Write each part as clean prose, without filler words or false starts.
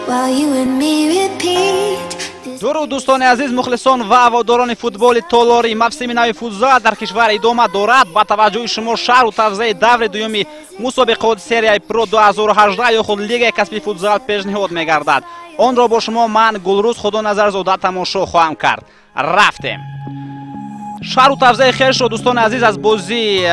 While you and me repeat. Дуруд, дӯстони азиз, мухлисон ва ҳаводорони футболи толорӣ. Мавсими нави футзал дар кишвар идома дорад. Ба таваҷҷӯҳи шумо шарҳу тавзеҳи даври дуюми мусобиқоти серияи Про 2018 ё худ Лигаи касбии футзал пешниҳод мегардад. Онро бо шумо ман, Гулрӯз Худоназарзода, тамошо хоҳам кард. Рафтем. Шарҳу тавзеҳи хешро, дӯстони азиз, аз бозии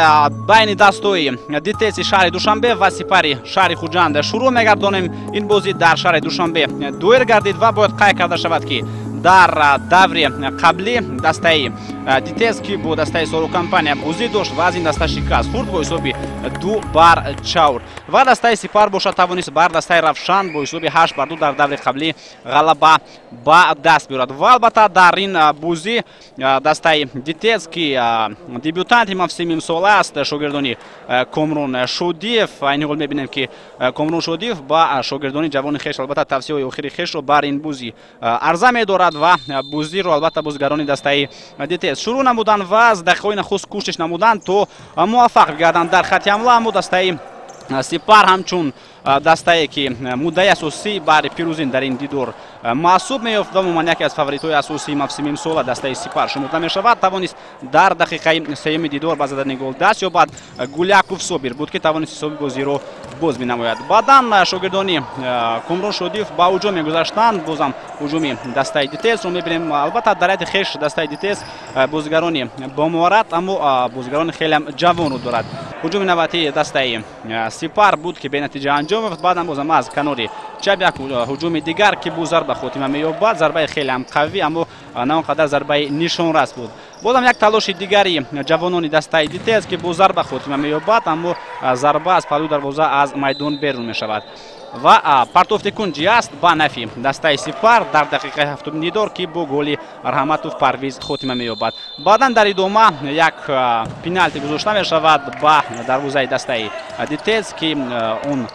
байни дастои Дитеси шаҳри Душанбе ва Сипари шаҳри Хуҷанд шурӯъ мегардонем. Ин бозӣ дар шаҳри Душанбе доир гардид ва бояд қайд карда шавад, ки дар даври қаблӣ дастаи Дитес, ки бо дастаи Сору Компания бозӣ дошт ва аз ин даста шикаст хӯрд бо ҳисоби 2-4 ва дастаи Сипар бошад, тавонист бар дастаи Равшан бо ҳисоби 8-2 дар даври қаблӣ ғалаба ба даст биёрад. Ва албатта, дар ин бозӣ дастаи Дитес, ки дебютанти мавсими имсола аст, шогирдони Комрон Шодиев, айни ҳол мебинем, ки Комрон Шодиев ба шогирдони ҷавони хеш албатта тавсияҳои охири хешро бар ин бозӣ арза медорад. Ва бозиро албатта бозигарони дастаи Дитес шурӯъ намуданд ва аз дақиқаҳои нахуст кӯшиш намуданд, то муваффақ бигарданд дар хатти ҳамла. Аммо дастаи Сипар, ҳамчун дастае ки муддаи асосӣ баҳри пирӯзин дар ин дидор маҳсуб меёфт ва умуман яке аз фаворитҳои асосии мавсими имсола дастаи Сипар шумурда мешавад, тавонист дар дақиқаи сеюми дидор ба задани гол даст ёбад. Гуляков Собир буд, ки тавонист ҳисоби бозиро боз менамояд. Баъдан шогирдони Комрон Шодиев ба ҳуҷум мегузаштанд. Бозам ҳуҷуми дастаи Дитесро мебинем. Албатта, дар ҳайати хеш дастаи Дитес бозигарони бомаҳорат, аммо бозигарони хелеам ҷавонро дорад. Ҳуҷуми навбатии дастаи Сипар буд, ки бенатиҷа анҷом ёфт. Баъдан бозам аз канори чап як ҳуҷуми дигар, ки бо зарба хотима меёбад. Зарбаи хелеам қавӣ, аммо на он қадар зарбаи нишонрас буд. Бозам як талоши дигари ҷавонони дастаи Дитес, ки бо зарба хотима меёбад, аммо зарба аз паҳлӯи дарвоза аз майдон берун мешавад ва партофти кунҷӣ аст ба нафи дастаи Сипар дар дақиқаи ҳафтуми дидор, ки бо голи Раҳматов Парвиз хотима меёбад. Баъдан дар идома як пеналти гузошта мешавад ба дарвозаи дастаи Дитез, ки он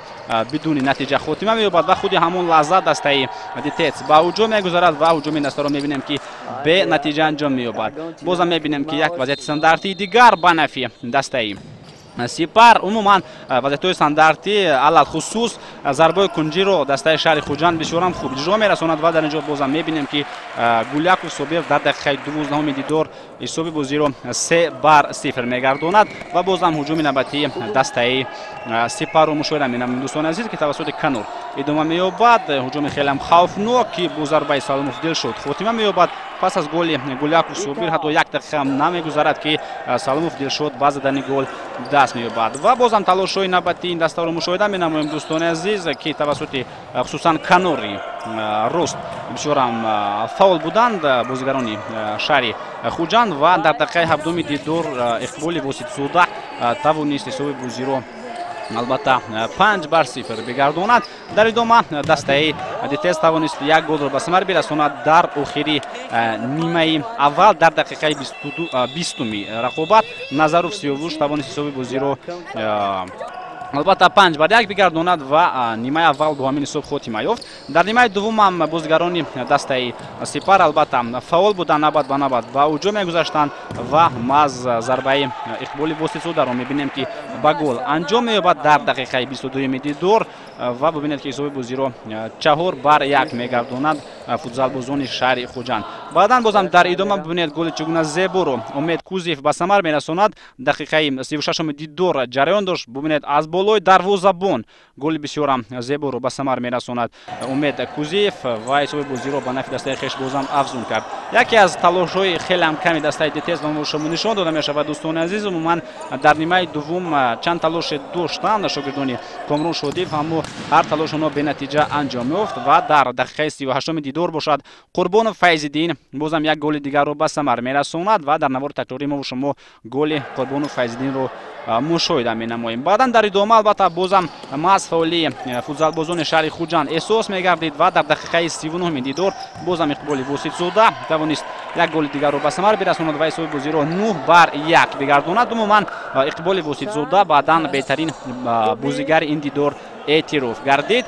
бидуни натиҷа хотима меёбад. Ва худи ҳамон лаҳза дастаи Дитец ба ҳуҷум мегузарад ва ҳуҷуми дастаро мебинем, ки бенатиҷа анҷом меёбад. Бозам мебинем, ки як вазъияти стандартии дигар ба нафи дастаи Сипар. Умуман, вазъиятҳои стандартӣ, алалхусус зарбаи кунҷиро дастаи шаҳри Хуҷанд бисёрам хуб иҷро мерасонад. Ва дар ин ҷо бозам мебинем, ки Гуляков Собир дар дақиқаи 12-уми дидор ҳисоби бозиро 3-0 мегардонад. Ва бозам ҳуҷуми навбатии дастаи Сипарро мушоҳида менамоем, дӯстони азиз, ки тавассути канор идома меёбад. Ҳуҷуми хелеам хавфнок, ки бо зарбаи Саломов Дилшод хотима меёбад. Пас аз голи Гуляков Собир ҳатто як дақиқаам намегузарад, ки Саломов Дилшод ба задани гол даст меёбад. Ва бозам талошҳои навбатии ин дастаро мушоҳида менамоем, дӯстони азиз, ки тавассути хусусан канори рост бисёрам фаъол буданд бозигарони шаҳри Хуҷанд. Ва дар дақиқаи ҳабдуми дидор Иқболи Воситзода тавонист ҳисоби бозиро албатта 5-0 бигардонад. Дар идома дастаи Дитез тавонист як голро ба самар бирасонад дар охири нимаи аввал. Дар дақиқаи 20-уми рақобат Назаров Сиёвуш тавонист ҳисоби бозиро албатта 5-1 бигардонад ва нимаи аввал бо ҳамин ҳисоб хотима ёфт. Дар нимаи дуввум ҳам бозигарони дастаи Сипар албатта фаъол буданд, навбат ба навбат ба ҳуҷум мегузаштанд ва маҳз зарбаи Иқболи Воситзодаро мебинем, ки ба гол анҷом меёбад дар дақиқаи 22-юми дидор. Ва бубинед, ки ҳисоби бозиро 4-1 мегардонад футзалбозони шаҳри Хуҷанд. Баъдан бозам дар идома бубинед, голи чӣ гуна зеборо Умед Кузиев ба самар мерасонад. Дақиқаи 36-уми дидор ҷараён дошт. Бубинед, аз болои дарвозабон голи бисёрам зеборо ба самар мерасонад Умед Кузиев ва ҳисоби бозиро ба нафи дастаи хеш бозам афзун кард. Яке аз талошҳои хелеам ками дастаи Дитез ба шумо нишон дода мешавад, дӯстони азиз. Умуман, дар нимаи дуввум чанд талоше доштанд шогирдони Комрон Шодиев, аммо ҳар талош онҳо бенатиҷа анҷом ёфт. Ва дар дақиқаи 38-уми дидор бошад, Қурбонов Файзиддин бозам як голи дигарро ба самар мерасонад ва дар навори такрорӣ мо шумо голи Қурбонов Файзиддинро мушоҳида менамоем. Баъдан дар идома албатта бозам маҳз фаъолии футзалбозони шаҳри Хуҷанд эҳсос мегардид ва дар дақиқаи 39-уми дидор бозам Иқболи Воситзода тавонист як голи дигарро ба самар бирасонад ва ҳисоби бозиро 9-1 бигардонад. Умуман, Иқболи Воситзода баъдан беҳтарин бозигари ин дидор эътироф гардид.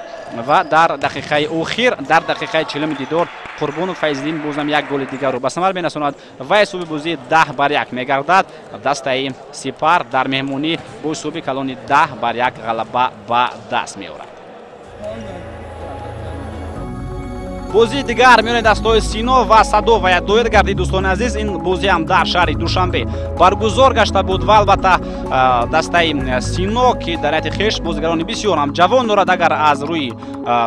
Ва дар дақиқаи охир, дар дақиқаи 40-уми дидор, Қурбонов Файзиддин бозам як голи дигарро ба самар мерасонад ва ҳисоби бозӣ 10-1 мегардад. Дастаи Сипар дар меҳмонӣ бо ҳисоби калони 10-1 ғалаба ба даст меорад. Бозии дигар миёни дастаҳои Сино ва Садовая доир гардид. Дӯстони азиз, ин бозӣ ҳам дар шаҳри Душанбе баргузор гашта буд ва албатта дастаи Сино, ки дар ҳайати хеш бозигарони бисёр ҳам ҷавон дорад, агар аз рӯи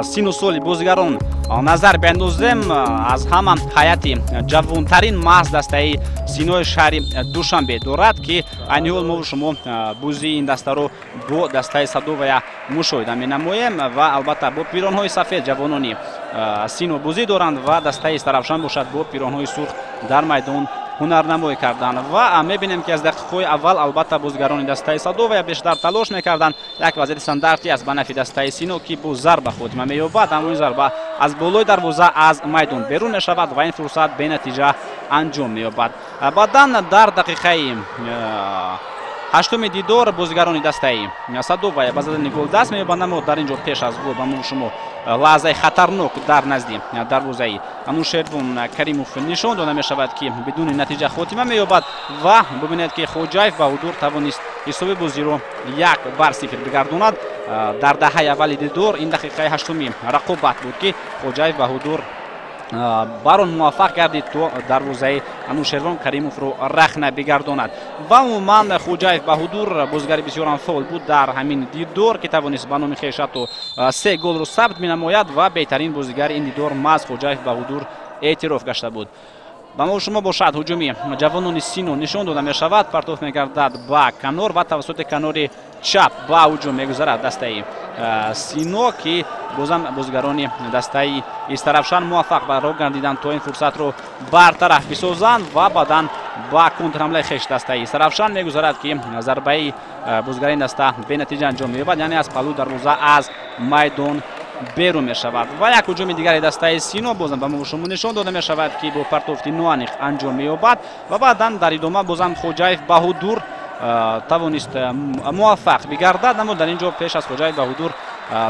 сину соли бозигарон назар биандозем, аз ҳама ҳайати ҷавонтарин маҳз дастаи Синои шаҳри Душанбе дорад, ки айни ҳол мо шумо бозии ин дастаро бо дастаи Садовая мушоҳида менамоем ва албатта бо пиронҳои сафед ҷавонони Сино бозӣ доранд ва дастаи Истаравшан бошад бо пиронҳои сурх дар майдон ҳунарнамоӣ карданд. Ва мебинем, ки аз дақиқаҳои аввал албатта бозигарони дастаи Садовая бештар талош мекарданд. Як вазъияти стандартӣ аст ба нафи дастаи Сино, ки бо зарба хотима меёбад, аммо ин зарба аз болои дарвоза аз майдон берун мешавад ва ин фурсат бенатиҷа анҷом меёбад. Баъдан дар дақиқаи ҳаштуми дидор бозигарони дастаи Садовая ба задани гол даст меёбанд, аммо дар ин ҷо пеш аз гол ба мо шумо лаҳзаи хатарнок дар назди дарвозаи Анушервон Каримов нишон дода мешавад, ки бидуни натиҷа хотима меёбад. Ва бубинед, ки Хоҷаев Баҳудур тавонист ҳисоби бозиро 1-0 бигардонад. Дар даҳаи аввали дидор ин дақиқаи ҳаштуми рақобат буд, ки Хоҷаев Баҳудур бар он муваффақ гардид то дарвозаи Анушервон Каримовро рахна бигардонад. Ва умуман Хоҷаев Баҳудур бозигари бисёрам фаъол буд дар ҳамин дидор, ки тавонист ба номи хеш ҳатто 3 голро сабт менамояд ва беҳтарин бозигари ин дидор маҳз Хоҷаев Баҳудур эътироф гашта буд. Ба мо шумо бошад ҳуҷуми ҷавонони Сино нишон дода мешавад, партоф мегардад ба канор ва тавассути канори чап ба ҳуҷум мегузарад дастаи Сино, ки бозам бозигарони дастаи Истаравшан муваффақ ба роҳ гардиданд то ин фурсатро бартараф бисозанд ва баъдан ба контрҳамлаи хеш дастаи Истаравшан мегузарад, ки зарбаи бозигари даста бенатиҷа анҷом меёбад, яъне аз палӯи дарвоза аз майдон берун мешавад. Ва як ҳуҷуми дигари дастаи Сино бозам ба мо шумо нишон дода мешавад, ки бо партофти ноаниқ анҷом меёбад ва баъдан дар идома бозам Хоҷаев Баҳудур тавонист муваффақ бигардад, аммо дар ин ҷо пеш аз Хоҷаев Баҳудур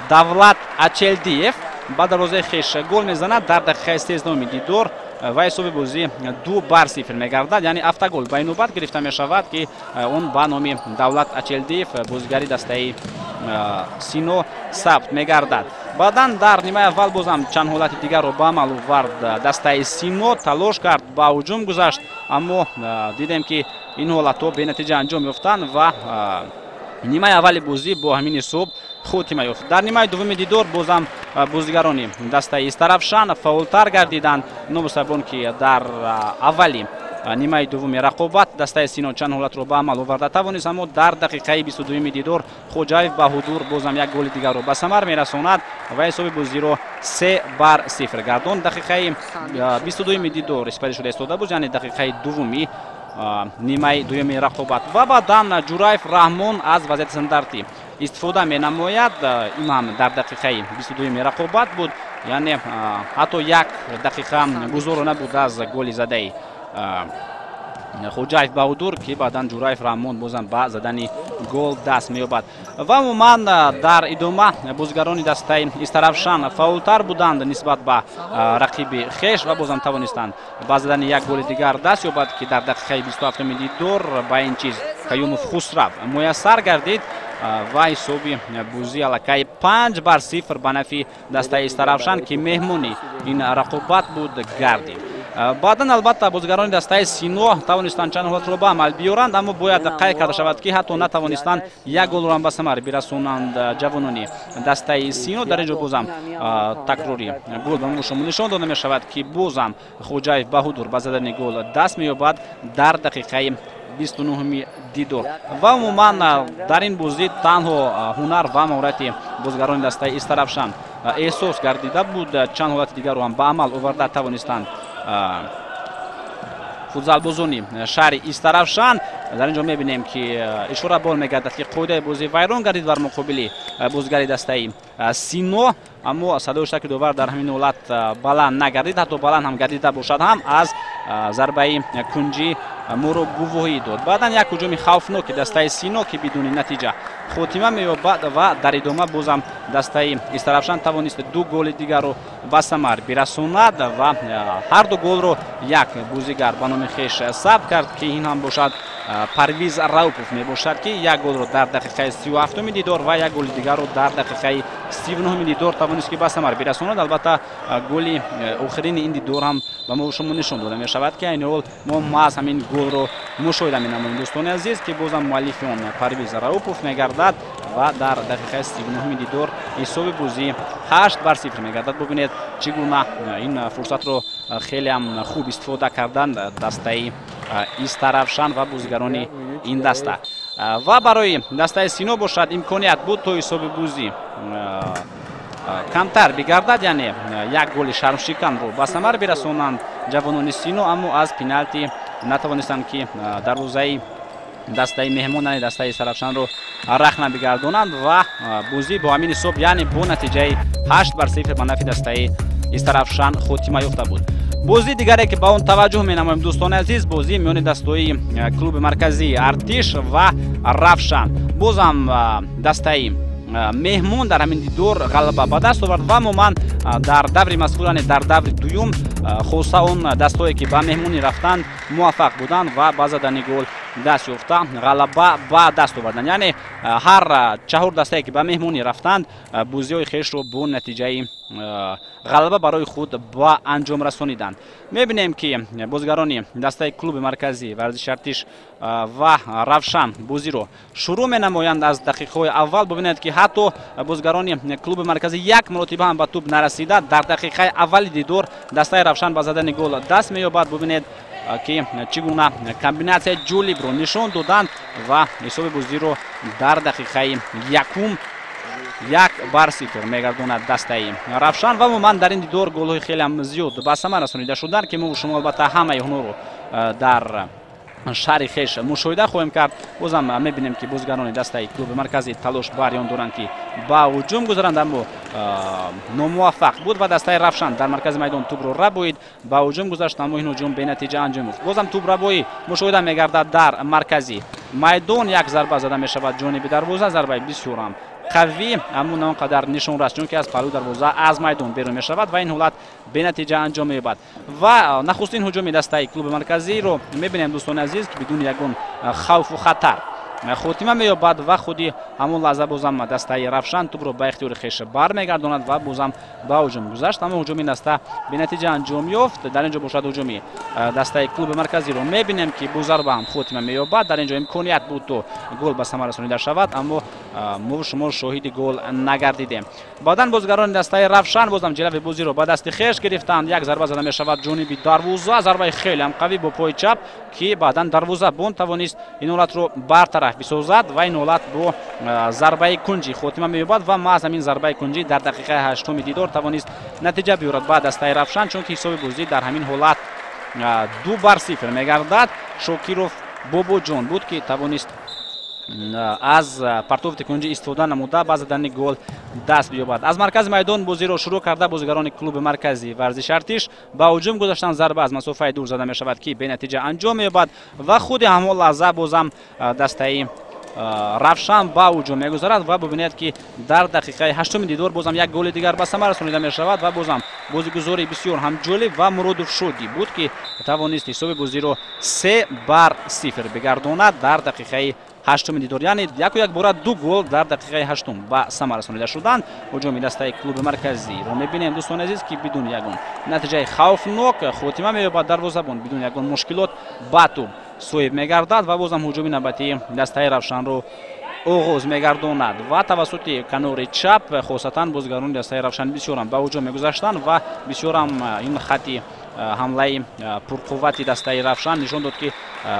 Давлат Ачелдиев ба дарвозаи хеш гол мезанад дар дақиқаи 13-уми дидор ва ҳисоби бозӣ 2-0 мегардад, яъне автогол ба ин навбат гирифта мешавад, ки он ба номи Давлат Ачелдиев бозигари дастаи Сино сабт мегардад. Баъдан дар нимаи аввал бозам чанд ҳолати дигарро ба амал овард дастаи Сино, талош кард, ба ҳуҷум гузашт, аммо дидем, ки ин ҳолатҳо бенатиҷа анҷом ёфтанд ва нимаи аввали бозӣ бо ҳамин ҳисоб хотима ёфт. Дар нимаи дуввуми дидор бозам бозигарони дастаи Истаравшан фаъолтар гардиданд, новобаста ба он ки дар аввали нимаи дуввуми рақобат дастаи Сино чанд ҳолатро ба амал оварда тавонист, аммо дар дақиқаи 22-юми дидор Хоҷаев Баҳудур бозам як голи дигарро ба самар мерасонад ва ҳисоби бозиро 3-0 гардонд. Дақиқаи 22-юми дидор сипарӣ шуда истода буд, яъне дақиқаи дуввуми нимаи дуюми рақобат. Ва баъдан Ҷураев Раҳмон аз вазъияти стандартӣ истифода менамояд, ин ҳам дар дақиқаи 22-юми рақобат буд, яъне ҳатто як дақиқа гузоро набуд аз голи задаи Хоҷаев Баҳудур, ки баъдан Ҷураев Раҳмон бозам ба задани гол даст меёбад. Ва умуман дар идома бозигарони дастаи Истаравшан фаъолтар буданд нисбат ба рақиби хеш ва бозам тавонистанд ба задани як голи дигар даст ёбад, ки дар дақиқаи 27-уми дидор ба ин чиз Каюмов Хусрав муяссар гардид ва ҳисоби бозӣ аллакай 5-0 ба нафи дастаи Истаравшан, ки меҳмони ин рақобат буд, гардид. Баъдан албатта бозигарони дастаи Сино тавонистанд чанд ҳолатро ба амал биёранд, аммо бояд қайд карда шавад, ки ҳатто натавонистанд як голро ҳам ба самар бирасонанд ҷавонони дастаи Сино. Дар ин ҷо бозам такрори гол ба шумо нишон дода мешавад, ки бозам Хоҷаев Баҳудур ба задани гол даст меёбад дар дақиқаи 29-уми дидор. Ва умуман дар ин бозӣ танҳо ҳунар ва маҳорати бозигарони дастаи Истаравшан эҳсос гардида буд, чанд ҳолати дигарро ҳам ба амал оварда тавонистанд футзалбозони шаҳри Истаравшан. Дар ин ҷо мебинем, ки ишора бор мегардад, ки қоидаи бозӣ вайрон гардид бар муқобили бозигари дастаи Сино, аммо садои шаки довар дар ҳамин ҳолат баланд нагардид, ҳатто баланд ҳам гардида бошад ҳам аз зарбаи кунҷӣ моро гувоҳӣ дод. Баъдан як ҳуҷуми хавфноки дастаи Сино, ки бидуни натиҷа хотима меёбад ва дар идома бозам дастаи Истаравшан тавонист 2 голи дигарро ба самар бирасонад ва ҳар ду голро як бозигар ба номи хеш сабт кард, ки ин ҳам бошад Парвиз Раупов мебошад, ки як голро дар дақиқаи 37-уми дидор ва як голи дигарро дар дақиқаи 39-уми дидор тавонист, ки ба самар бирасонад. Албатта, голи охирини ин дидор ҳам ба мо шумо нишон дода мешавад, ки айни ҳол мо маҳз ҳамин голро мушоҳида менамоем, дӯстони азиз, ки бозам муаллифи он Парвиз Раупов мегардад ва дар дақиқаи 39-уми дидор ҳисоби бозӣ 8-0 мегардад. Бубинед, чӣ гуна ин фурсатро хеле ҳам хуб истифода карданд дастаи Истаравшан ва бозигарони ин даста. Ва барои дастаи Сино бошад, имконият буд, то ҳисоби бозӣ камтар бигардад, яъне як голи шармшиканро ба самар бирасонанд ҷавонони Сино, аммо аз пеналти натавонистанд, ки дарвозаи дастаи меҳмон, яъне дастаи Истаравшанро рахна бигардонанд ва бозӣ бо ҳамин ҳисоб, яъне бо натиҷаи 8-0 ба нафи дастаи Истаравшан хотима ёфта буд. Бозии дигаре, ки ба он таваҷҷӯҳ менамоем, дӯстони азиз, бозии миёни дастаҳои клуби марказии Артиш ва Равшан. Бозам дастаи меҳмон дар ҳамин дидор ғалаба ба даст овард ва умуман дар даври мазкур, яъне дар даври дуюм, хоса он дастҳое, ки ба меҳмонӣ рафтанд, муваффақ буданд ва ба задани гол даст ёфта, ғалаба ба даст оварданд. Яъне ҳар чаҳор дастае, ки ба меҳмонӣ рафтанд, бозиҳои хешро бо натиҷаи ғалаба барои худ ба анҷом расониданд. Мебинем, ки бозигарони дастаи клуби марказии варзиши Артиш ва Равшан бозиро шурӯъ менамоянд аз дақиқаҳои аввал. Бубинед, ки ҳатто бозигарони клуби марказӣ як маротиба ҳам ба тӯб нарасида, дар дақиқаи аввали дидор дастаи Равшан ба задани гол даст меёбад. Бубинед, ки чӣ гуна комбинатсияи ҷолибро нишон доданд ва ҳисоби бозиро дар дақиқаи якум 1-0 мегардонад дастаи Равшан. Ва умуман дар ин дидор голҳои хелеам зиёд ба самар расонида шуданд, ки мо шумо албатта ҳамаи онҳоро дар шаҳри хеш мушоҳида хоҳем кард. Бозам мебинем, ки бозигарони дастаи клуби марказӣ талош бари он доранд, ки ба ҳуҷум гузаранд, аммо номуваффақ буд ва дастаи Равшан дар маркази майдон тӯбро рабоид, ба ҳуҷум гузашт, аммо ин ҳуҷум бенатиҷа анҷом ёфт. Бозам тӯбрабоӣ мушоҳида мегардад дар маркази майдон, як зарба зада мешавад ҷониби дарвоза, зарбаи бисёрам қавӣ, аммо на он қадар нишонрас, чунки аз паҳлӯи дарвоза аз майдон берун мешавад ва ин ҳолат бенатиҷа анҷом меёбад. Ва нахустин ҳуҷуми дастаи клуби марказиро мебинем, дӯстони азиз, ки бидуни ягон хавфу хатар хотима меёбад ва худи ҳамон лаҳза бозам дастаи Равшан тӯбро ба ихтиёри хеш бармегардонад ва бозам ба ҳуҷум гузашт, аммо ҳуҷуми даста бенатиҷа анҷом ёфт. Дар ин ҷо бошад, ҳуҷуми дастаи клуби марказиро мебинем, ки бо зарба ҳам хотима меёбад. Дар ин ҷо имконият буд, то гол ба самар расонида шавад, аммо мо шумо шоҳиди гол нагардидем. Баъдан бозигарони дастаи Равшан бозам ҷилави бозиро ба дасти хеш гирифтанд. Як зарба зада мешавад ҷониби дарвоза, зарбаи хелеам қавӣ бо пои чап, ки баъдан дарвозабон тавонист ин ҳолатро бартараф бисозад ва ин ҳолат бо зарбаи кунҷӣ хотима меёбад ва маҳз ҳамин зарбаи кунҷӣ дар дақиқаи ҳаштуми дидор тавонист натиҷа биёрад ба дастаи Равшан, чунки ҳисоби бозӣ дар ҳамин ҳолат 2-0 мегардад. Шокиров Бобоҷон буд, ки тавонист аз партофти кунҷӣ истифода намуда, ба задани гол даст биёбад. Аз маркази майдон бозиро шурӯъ карда, бозигарони клуби марказии варзиши Артиш ба ҳуҷум гузаштанд. Зарба аз масофаи дур зада мешавад, ки бенатиҷа анҷом меёбад ва худи ҳамон лаҳза бозам дастаи Равшан ба ҳуҷум мегузарад ва бубинед, ки дар дақиқаи ҳаштуми дидор бозам як голи дигар ба самар расонида мешавад ва бозам бозигузории бисёр ҳам ҷолиб ва Муродов Шодӣ буд, ки тавонист ҳисоби бозиро 3-0 бигардонад дар дақиқаи ҳаштуми дидор. Яъне яку якбора ду гол дар дақиқаи ҳаштум ба самар расонида шуданд. Ҳуҷуми дастаи клуби марказиро мебинем, дӯстони азиз, ки бидуни ягон натиҷаи хавфнок хотима меёбад. Дарвозабон бидуни ягон мушкилот ба тӯб соҳиб мегардад ва бозам ҳуҷуми навбатии дастаи Равшанро оғоз мегардонад ва тавассути канори чап хосатан бозигарони дастаи Равшан бисёрам ба ҳуҷум мегузаштанд ва бисёрам ин хати ҳамлаи пурқуввати дастаи Равшан нишон дод, ки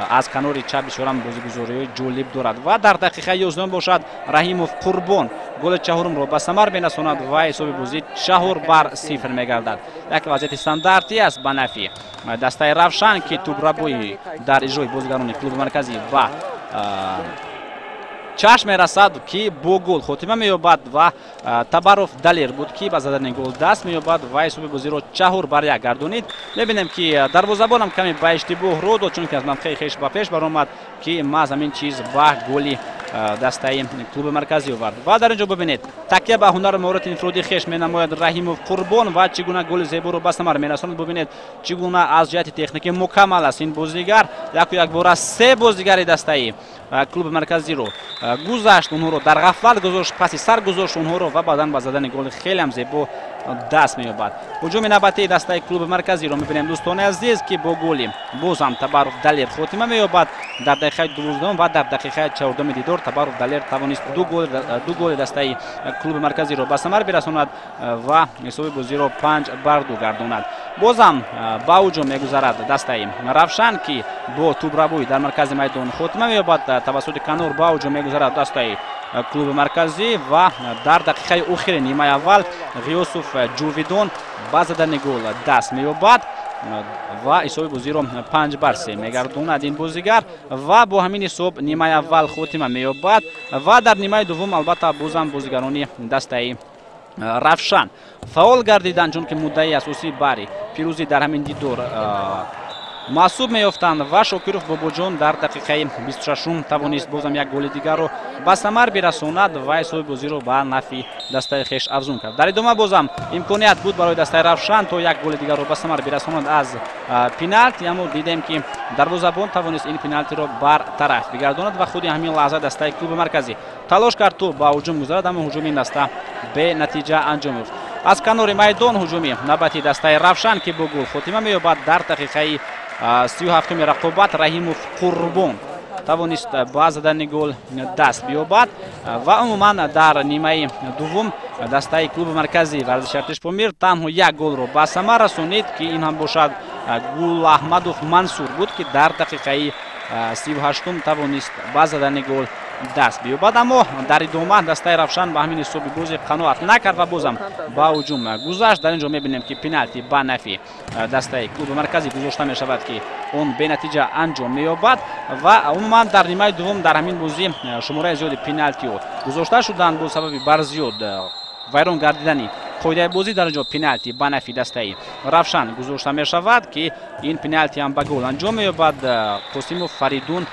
аз канори чап бисёрам бозигузориҳои ҷолиб дорад. Ва дар дақиқаи 11 бошад, Раҳимов Қурбон голи чаҳорумро ба самар мерасонад ва ҳисоби бозӣ 4-0 мегардад. Як вазъияти стандартӣ аст ба нафи дастаи Равшан, ки тӯбрабоӣ дар иҷрои бозигарони клуби марказӣ ба чашм мерасад, ки бо гол хотима меёбад ва Табаров Далер буд, ки ба задани гол даст меёбад ва ҳисоби бозиро 4-1 гардонид. Мебинем, ки дарвозабонам каме ба иштибоҳ ро дод, чунки аз мавқеи хеш ба пеш баромад, ки маҳз ҳамин чиз ба голи дастаи клуби марказӣ овард. Ва дар ин ҷо бибинед, такя ба ҳунару маҳорати инфиродии хеш менамояд Раҳимов Қурбон ва чӣ гуна голи зеборо ба самар мерасонад. Бибинед, чӣ гуна аз ҷиҳати техникӣ мукаммал аст ин бозигар. Яку якбора се бозигари дастаи клуби марказиро гузашт, онҳоро дар ғафлат гузошт, паси сар гузошт онҳоро ва баъдан ба задани голи хеле ҳам зебо даст меёбад. Ҳуҷуми навбатии дастаи клуби марказиро мебинем, дӯстони азиз, ки бо голи боз ҳам Табаров Далер хотима меёбад. Дар дақиқаи 12 ва дар дақиқаи 14 дидор Табаров Далер тавонист ду голи дастаи клуби марказиро ба самар бирасонад ва ҳисоби бозиро 5-2 гардонад. Бозам ба ҳуҷум мегузарад дастаи Равшан, ки бо тӯбравӣ дар маркази майдон хотима меёбад. Тавассути канор ба ҳуҷум мегузарад дастаи клуби марказӣ ва дар дақиқаи охири нимаи аввал Ғиёсов Ҷувидон ба задани гол даст меёбад ва ҳисоби бозиро 5-3 мегардонад ин бозигар ва бо ҳамин ҳисоб нимаи аввал хотима меёбад. Ва дар нимаи дуввум албатта бозам бозигарони дастаи Равшан фаъол гардиданд, чунки муддаи асосии бари пирӯзӣ дар ҳамин дидор маҳсуб меёфтанд ва Шокиров Бобоҷон дар дақиқаи 26 тавонист бозам як голи дигарро ба самар бирасонад ва ҳисоби бозиро ба нафъи дастаи хеш афзун кард. Дар идома бозам имконият буд барои дастаи Равшан то як голи дигарро ба самар бирасонад аз пеналти, аммо дидем, ки дарвозабон тавонист ин пеналтиро бартараф бигардонад ва худи ҳамин лаҳза дастаи клуби марказӣ талош кард то ба ҳуҷум гузарад, аммо ҳуҷуми ин даста бенатиҷа анҷом ёфт. Аз канори майдон ҳуҷуми навбати дастаи Равшан, ки бо гол хотима меёбад. Дар дақиқаи 37-уми рақобат Раҳимов Қурбон тавонист ба задани гол даст биёбад ва умуман дар нимаи дуввум дастаи клуби марказии варзиши Артиш Помир танҳо як голро ба самар расонид, ки ин ҳам бошад Гулаҳмадов Мансур буд, ки дар дақиқаи 38-ум тавонист ба задани гол даст биёбад. Аммо дар идома дастаи Равшан ба ҳамин ҳисоби бозӣ қаноат накард ва бозам ба ҳуҷум гузашт. Дар ин ҷо мебинем, ки пеналти ба нафъи дастаи клуби марказӣ гузошта мешавад, ки он бенатиҷа анҷом меёбад ва умуман дар нимаи дуввум дар ҳамин бозӣ шумораи зиёди пеналтиҳо гузошта шуданд бо сабаби барзиёд вайрон гардидани қоидаи бозӣ. Дар ин ҷо пеналти ба нафъи дастаи Равшан гузошта мешавад, ки ин пеналти ҳам ба гол анҷом меёбад. Қосимов Фаридун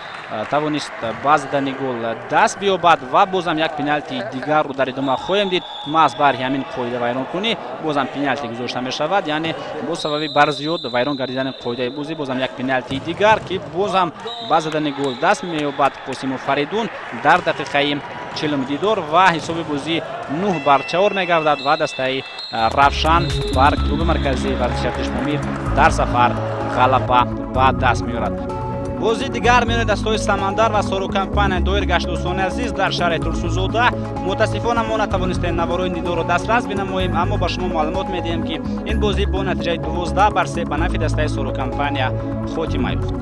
тавонист ба задани гол даст биёбад ва бозам як пеналти дигарро дар идома хоҳем дид. Маҳз барҳи ҳамин қоида вайронкунӣ бозам пеналти гузошта мешавад, яъне бо сабаби барзиёд вайрон гардидани қоидаи бозӣ бозам як пеналти дигар, ки бозам ба задани гол даст меёбад Қосимов Фаридун дар дақиқаи 40 дидор ва ҳисоби бозӣ 9-4 мегардад ва дастаи Равшан бар клуби марказии варзиши Артиш Помир дар сафар ғалаба ба даст меорад. Бозии дигар миёни дастаҳои Самандар ва Соро Компания доир гашт, дӯстони азиз, дар шаҳри Турсунзода. Мутаассифона мо натавонистем наворҳои дидорро дастрас бинамоем, аммо ба шумо маълумот медиҳем, ки ин бозӣ бо натиҷаи 12-3 ба нафъи дастаи Соро Компания хотима ёфт.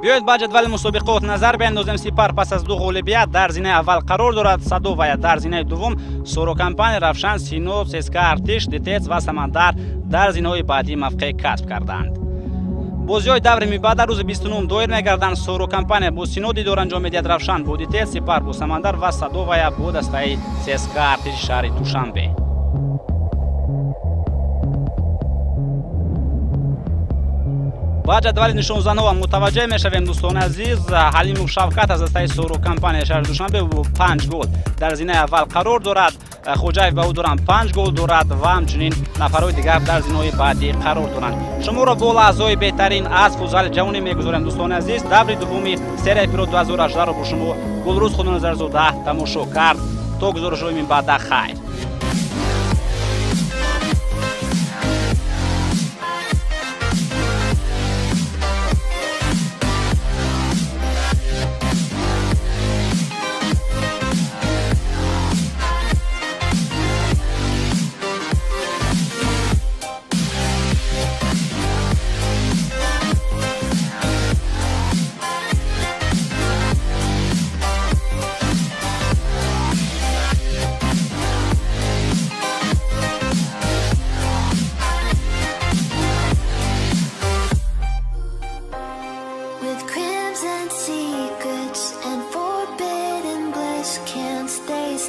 Биёед ба ҷадвали мусобиқот назар биандозем. Сипар пас аз ду ғолибият дар зинаи аввал қарор дорад, Садовая дар зинаи дуввум, Соро Компания, Равшан, Сино, ЦСКА, Артиш, Детец ва Самандар дар зинаҳои баъдӣ мавқеъ касб карданд. Бозиҳои даври мибаъда рӯзи 29 доир мегарданд. Соро Компания бо Сино дидор анҷом медиҳад, Равшан бо Детец, Сипар бо Самандар ва Садовая бо дастаи ЦСКА Артиши шаҳри Душанбе. Ба ҷадвали нишонзанҳо мутаваҷҷеҳ мешавем, дӯстони азиз. Ҳалимов Шавкат аз дастаи Соро Компания шаҳри Душанбе бо 5 гол дар зинаи аввал қарор дорад. Хоҷаев Баҳодурам 5 гол дорад ва ҳамчунин нафарҳои дигар дар зинаҳои баъдӣ қарор доранд. Шуморо бо лаҳзаҳои беҳтарин аз футзали ҷавонӣ мегузорем, дӯстони азиз. Даври дуввуми серияи Про 2018-ро бо шумо Гулрӯз Худоназарзода тамошо кард. То гузоришҳои минбаъда хайр.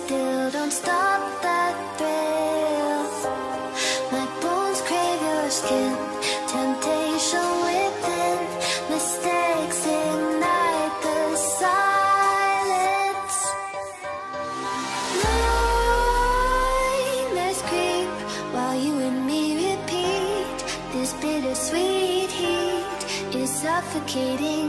Still don't stop that thrill. My bones crave your skin. Temptation. Suffocating.